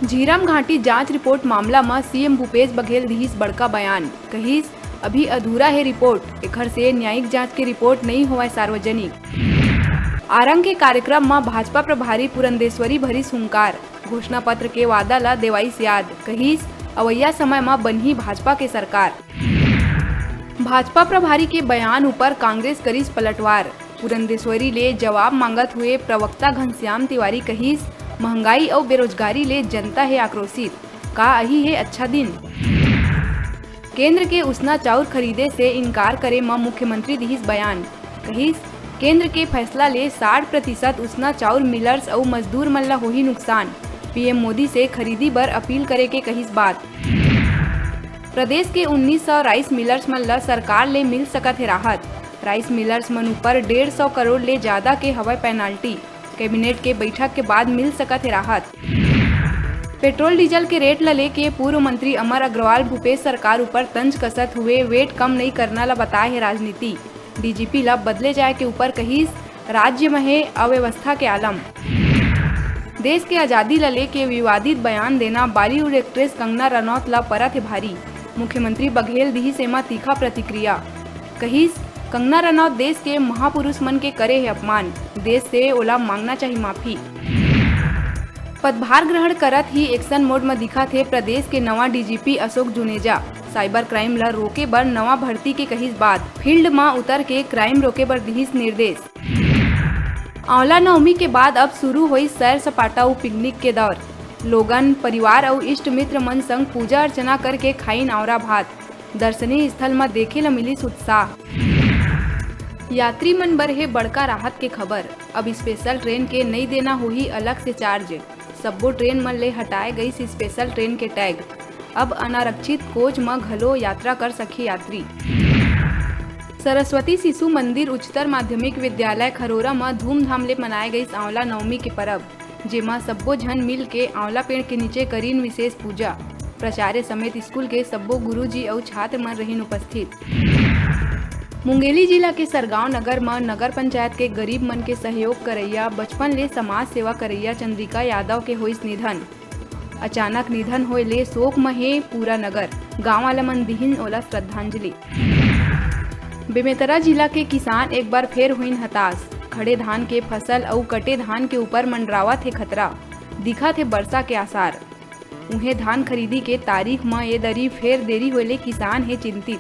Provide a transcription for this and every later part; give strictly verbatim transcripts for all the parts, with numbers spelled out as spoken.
झीरम घाटी जांच रिपोर्ट मामला म सीएम भूपेश बघेल दिहिस बड़का बयान, कहिस, अभी अधूरा हे रिपोर्ट, एखर से न्यायिक जांच के रिपोर्ट नइ होवय सार्वजनिक। आरंग के कार्यक्रम म भाजपा प्रभारी पुरंदेश्वरी भरिस हुंकार, घोषणा पत्र के वादा ल देवाइस याद, कहिस, अवइया समय म बनही भाजपा के सरकार। भाजपा प्रभारी के बयान ऊपर कांग्रेस करिस पलटवार, पुरंदेश्वरी ले जवाब मांगत हुए प्रवक्ता घनश्याम तिवारी कहिस, महंगाई अउ बेरोजगारी ले जनता हे आक्रोशित, का अही हे अच्छा दिन? केंद्र के उसना चाउर खरीदे से इनकार करे म मुख्यमंत्री दिहिस बयान, कहिस, केंद्र के फैसला ले साठ प्रतिशत उसना चाउर मिलर्स अउ मजदूर मन ल होही नुकसान, पीएम मोदी से खरीदी बर अपील करे के कहिस बात। प्रदेश के उन्नीस सौ राइस मिलर्स मन ल सरकार ले मिल सकत हे राहत, राइस मिलर्स मन ऊपर डेढ़ सौ करोड़ ले जादा के हवय पेनाल्टी, कैबिनेट के बैठक के बाद मिल सकत हे राहत। पेट्रोल डीजल के रेट ल लेके पूर्व मंत्री अमर अग्रवाल भूपेश सरकार ऊपर तंज कसत हुए वेट कम नइ करना ल बताए हे राजनीति। डीजीपी ल बदले जाए के ऊपर कहिस, राज्य म हे अव्यवस्था के आलम। देश के आजादी ल लेके विवादित बयान देना बॉलीवुड एक्ट्रेस कंगना रनौत ल परत हे भारी। मुख्यमंत्री बघेल दिहिस एमा तीखा प्रतिक्रिया। कहिस, कंगना रनौत देश के महापुरुष मन के करे हे अपमान, देश से ओला मांगना चाही माफी। पदभार ग्रहण करत ही एक्शन मोड म दिखत हे प्रदेश के नवा DGP Ashok Juneja. Cyber crime ल रोके बर नवा भर्ती के कहिस बात, फील्ड म उतर के क्राइम रोके बर दिहिस निर्देश। आंवला नवमी के बाद अब शुरू होइस सैर सपाटा अउ पिकनिक के दौर। लोगन, परिवार अउ इष्ट मित्र मन संग पूजा अर्चना करके खाइन आंवरा भात। दर्शनीय स्थल म देखे ल मिलिस उत्साह। यात्री मन बर हे बड़का राहत के खबर, अब स्पेशल ट्रेन के नइ देना होही अलग से चार्ज। सब्बो ट्रेन मन ले हटाए गइस स्पेशल ट्रेन के टैग। अब अनारक्षित कोच म घलो यात्रा कर सकही यात्री। सरस्वती शिशु मंदिर उच्चतर माध्यमिक विद्यालय खरोरा म धूमधाम ले मनाए गइस आंवला नवमी के परब, जेमा सब्बो झन मिल के आंवला पेड़ के नीचे करीन विशेष पूजा। प्राचार्य समेत स्कूल के सब्बो गुरुजी अउ छात्र मन रहिन उपस्थित। मुंगेली जिला के सरगांव नगर म नगर पंचायत के गरीब मन के सहयोग करइया, बचपन ले समाज सेवा करइया चंद्रिका यादव के होइस निधन। अचानक निधन होए ले शोक म हे पूरा नगर, गांव वाला मन दिहिन ओला श्रद्धांजलि। बेमेतरा जिला के किसान एक बार फेर होइन हताश, खड़े धान के फसल अउ कटे धान के ऊपर मंडरावत हे खतरा, दिखत हे बरसा के आसार। उहें, धान खरीदी के तारीख म ए दरी फेर देरी होए ले किसान हे चिंतित।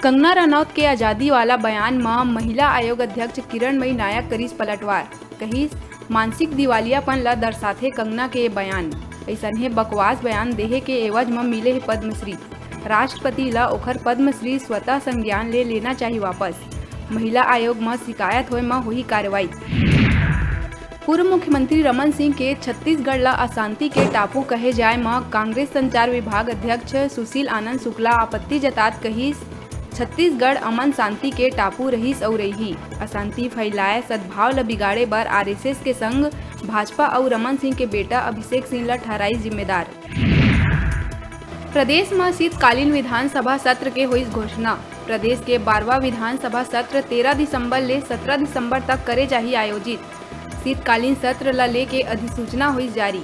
कंगना रनौत के आजादी वाला बयान म महिला आयोग अध्यक्ष किरणमयी नायक करिस पलटवार, कहिस, मानसिक दिवालियापन ल दर्शाथे कंगना के ए बयान। अइसनहे बकवास बयान देहे के एवज म मिले हे पद्मश्री। राष्ट्रपति ल ओखर पद्मश्री स्वतः संज्ञान ले लेना चाही वापस। महिला आयोग म शिकायत होए म होही कार्रवाई। पूर्व मुख्यमंत्री रमन सिंह के छत्तीसगढ़ ल अशांति के टापू कहे जाए म कांग्रेस संचार विभाग अध्यक्ष सुशील आनंद शुक्ला आपत्ति जतात कहिस, छत्तीसगढ़ अमन शांति के टापू रहिस अउ रइही। अशांति फैलाए, सद्भाव ल बिगाड़े बर आरएसएस के संग भाजपा अउ रमन सिंह के बेटा अभिषेक सिंह ल ठहराइस जिम्मेदार। प्रदेश म शीतकालीन विधानसभा सत्र के होइस घोषणा। प्रदेश के बारहवाँ विधानसभा सत्र तेरह दिसंबर ले सत्रह दिसंबर तक करे जाही आयोजित। शीतकालीन सत्र ल लेके अधिसूचना होइस जारी।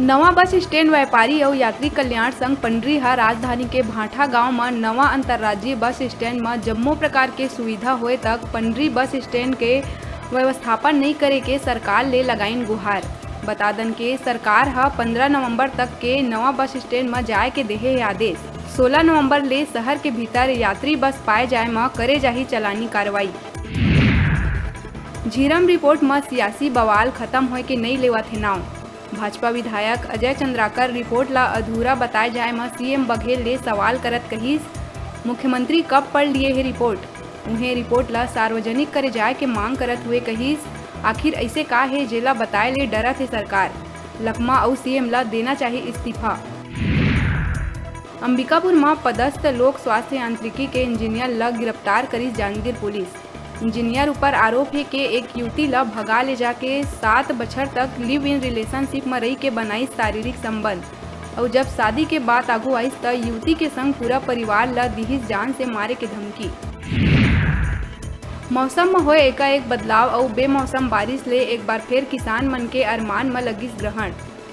नवा बस स्टैंड व्यापारी अउ यात्री कल्याण संघ पंडरी ह राजधानी के भांठा गांव म नवा अंतर्राज्यीय बस स्टैंड म जम्मो प्रकार के सुविधा होए तक पंडरी बस स्टैंड के व्यवस्थापन नइ करे के सरकार ले लगाइन गुहार। बता दन के सरकार ह पंद्रह नवंबर तक के नवा बस स्टैंड म जाए के देहे हे आदेश। सोलह नवंबर ले शहर के भीतर यात्री बस पाए जाए म करे जाही चलानी कार्रवाई। झीरम रिपोर्ट म सियासी बवाल खत्म होए के नइ लेवत हे नाव। भाजपा विधायक अजय चंद्राकर रिपोर्ट ल अधूरा बताए जाए म सीएम बघेल ले सवाल करत कहिस, मुख्यमंत्री कब पढ़ लिए हे रिपोर्ट? उहें, रिपोर्ट ल सार्वजनिक करे जाए के मांग करत हुए कहिस, आखिर अइसे का हे जेला बताए ले डरत हे सरकार? लकमा अउ सीएम ल देना चाही इस्तीफा। अंबिकापुर म पदस्थ लोक स्वास्थ्य यांत्रिकी के इंजीनियर ल गिरफ्तार करिस जांजगीर पुलिस। इंजीनियर ऊपर आरोप हे के एक युवती ल भगा ले जाके सात बछर तक लिव इन रिलेशनशिप म रहि के बनाइस शारीरिक संबंध, अउ जब शादी के बात आगू आइस, त युवती के संग पूरा परिवार ल दिहिस जान से मारे के धमकी। मौसम म होए एकाएक बदलाव अउ बेमौसम बारिश ले एक बार फेर किसान मन के अरमान म लगिस ग्रहण।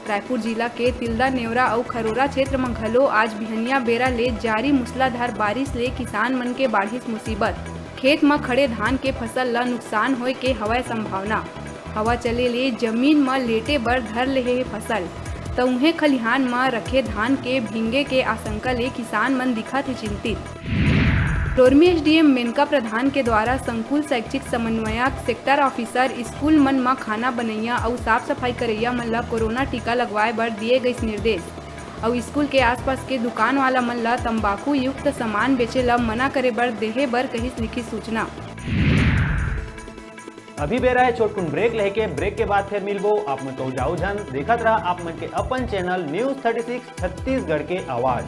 रायपुर जिला के तिल्दा, नेवरा अउ खरोरा क्षेत्र म घलो आज बिहनिया बेरा ले जारी मूसलाधार बारिश ले किसान मन के बाढ़िस मुसीबत। खेत म खड़े धान के फसल ल नुकसान होए के हवय संभावना। हवा चले ले जमीन म लेटे बर धर लेहे हे फसल, त उहें खलिहान म रखे धान के भींगे के आशंका ले किसान मन दिखत हे चिंतित। लोरमी एसडीएम मेनका प्रधान के द्वारा संकुल शैक्षिक समन्वयक, सेक्टर ऑफिसर, स्कूल मन म खाना बनैया अउ साफ सफाई करैया मन ल कोरोना टीका लगवाए बर दिए गइस निर्देश अउ स्कूल के आसपास के दुकान वाला मन ल तंबाकू युक्त सामान बेचे ल मना करे बर देहे बर कहिस लिखित सूचना। अभी बेरा है छोटकुन ब्रेक लेके, ब्रेक के बाद फिर मिलबो। आप मन कहू जाओ झन, देखत रहा आप मन के अपन channel news thirty six Chhattisgarh के आवाज़।